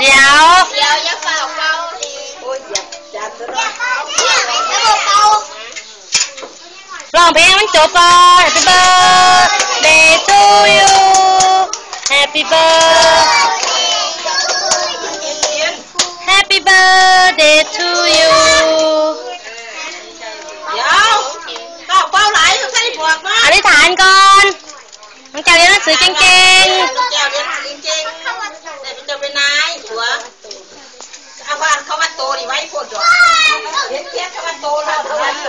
ດຽວ ຮ້ອງເພງໃຫ້ມັນຈົບກ່ອນ. Happy birthday to you, happy birthday, happy birthday to you. ດຽວ ເປົ່າເປົ່າຫຼາຍ ຕ້ອງໃສ່ໝວກມາ. ອະທິຖານກ່ອນ. ນ້ອງແກ້ວຮຽນໜັງສືເກັ່ງໆ. ນ້ອງແກ້ວຮຽນໜັງສືເກັ່ງໆ ໄດ້ເປັນເຈົ້າເປັນນາຍຕົວະ. ເອົາວ່າຄຳວ່າໂຕນີ້ໄວໂພດດອກ. ເຫັນພຽງຄຳວ່າໂຕແລ້ວ ຄຳວ່າໂຕ.